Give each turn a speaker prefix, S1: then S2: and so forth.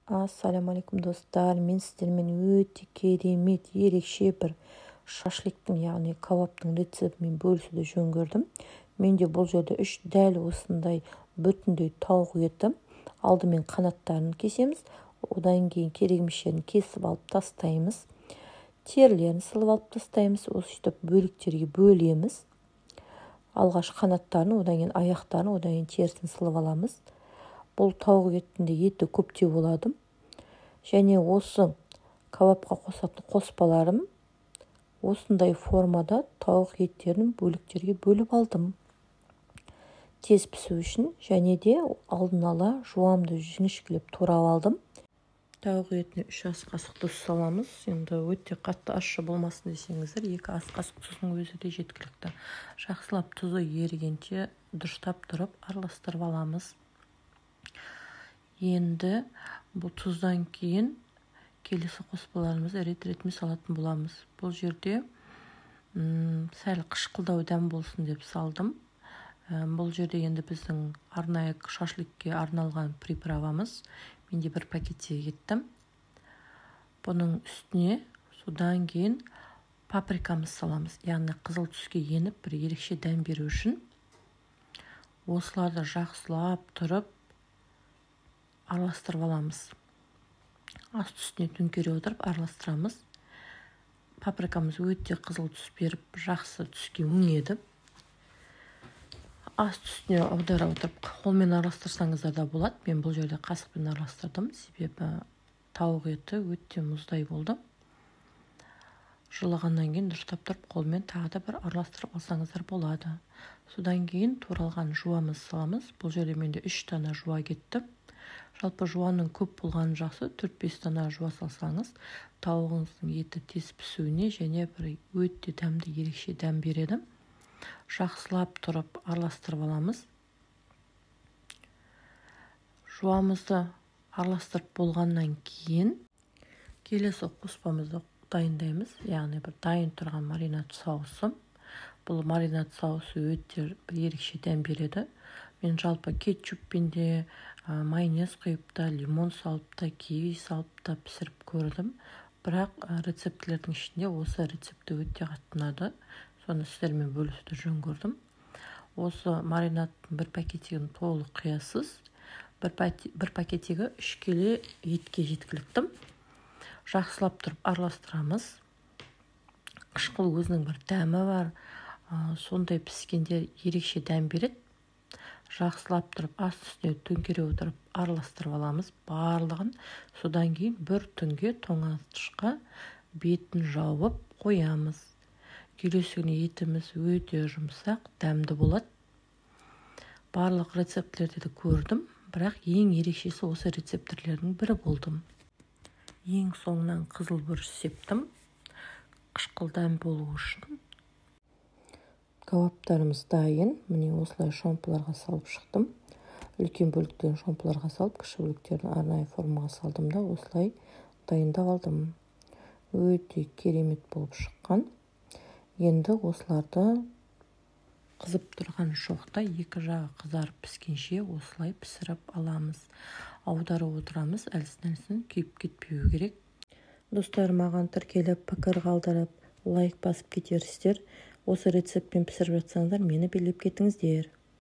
S1: Ассалаумағалейкум, достар! Мен сіздермен өте керемет, ерекше бір шашликтің, яғни кәуаптың рецептімен бөлісуді жөн көрдім. Менде бұл жерде үш дәл осындай бүтіндей тауық еті. Алдымен қанаттарын кесеміз, одан кейін керек емес жерін кесіп алып тастаймыз, терілерін сылып алып тастаймыз. Сөйтіп бөліктерге бөлеміз: алғаш қанаттарын, одан кейін аяқтарын, одан кейін терісін сылып аламыз. Бұл тауық етінде еті көптеу болады. Және осы кәуапқа қосатын қоспаларым: осындай формада тауық еттерін бөліктерге бөліп алдым тез пісу үшін. Және де алдын ала жуамды жіңішкелеп турап алдым. Тауық етіне 3 ас қасық тұз саламыз. Енді өте қатты ащы болмасын десеңіздер, 2 ас қасық тұздың өзі де жеткілікті. Жақсылап тұзы ерігенше дұрыстап тұрып араластырып аламыз. Енді бұл тұздан кейін келесі қоспаларымызды рет-ретімен салатын боламыз. Бұл жерде сәл қышқылдау дәм болсын деп салдым. Бұл жерде енді біздің арнайы шашликке арналған приправамыз, менде бір пакетте кетті. Бұның үстіне содан кейін паприкамыз саламыз, яғни қызыл түске еніп, бір ерекше дәм беру үшін. Осыларды жақсылап тұрып араластырып аламыз. Асты үстіне төңкере отырып араластырамыз. Паприкамыз өте қызыл түс беріп, жақсы түске өңеді. Асты үстіне аудара отырып, қолмен араластырсаңыздар да болады. Мен бұл жерде қасықпен араластырдым, себебі тауық еті өте мұздай болды. Жылығаннан кейін дұрыстап тұрып қолмен тағы да бір араластырып алсаңыздар болады. Содан кейін туралған жуамыз саламыз. Бұл жерде менде үш дана жуа кетті. Жалпы жуаның көп болғаны жақсы. 4-5 дана жуа салсаңыз, тауығыңыздың еті тез пісуіне және бір өте дәмді, ерекше дәм береді. Жақсылап тұрып араластырып аламыз. Жуамызды араластырып болғаннан кейін келесі қоспамызды дайындаймыз, яғни бір дайын тұрған маринад соусы. Бұл маринад соусы өте бір ерекше дәм береді. Мен жалпы кетчуппен де, майонез құйып та, лимон салып та, киви салып та пісіріп көрдім, бірақ рецептілердің ішінде осы рецепті өте қатты ұнады. Соны сіздермен бөлісуді жөн көрдім. Осы маринадтың бір пакетигін толық құясыз. Бір пакетигі 3 келі етке жеткілікті. Жақсылап тұрып араластырамыз. Қышқыл өзінің бір дәмі бар, сондай піскенде ерекше дәм береді. Жақсылап тұрып асты үстіне төңкере отырып араластырып аламыз барлығын. Содан кейін бір түнге тоңазытқышқа бетін жауып қоямыз. Келесі күні етіміз өте жұмсақ, дәмді болады. Барлық рецептілерді де көрдім, бірақ ең ерекшесі осы рецептілердің бірі болды. Ең соңынан қызыл бұрыш септім, қышқыл дәм болу үшін. Кәуаптарымыз дайын. Міне, осылай шомпыларға салып шықтым. Үлкен бөліктерін шомпыларға салып, кіші бөліктерін арнайы формаға салдым да, осылай дайындап алдым. Өте керемет болып шыққан. Енді осыларды қызып тұрған шоқта екі жағы қызарып піскенше осылай пісіріп аламыз. Аударып отырамыз, әлсін-әлсін, күйіп кетпеу керек. Достар, маған тіркеліп, пікір қалдырып, лайк басып кетерсіздер. Осы рецептпен пісіріп жатсаңыздар, мені белгілеп кетіңіздер.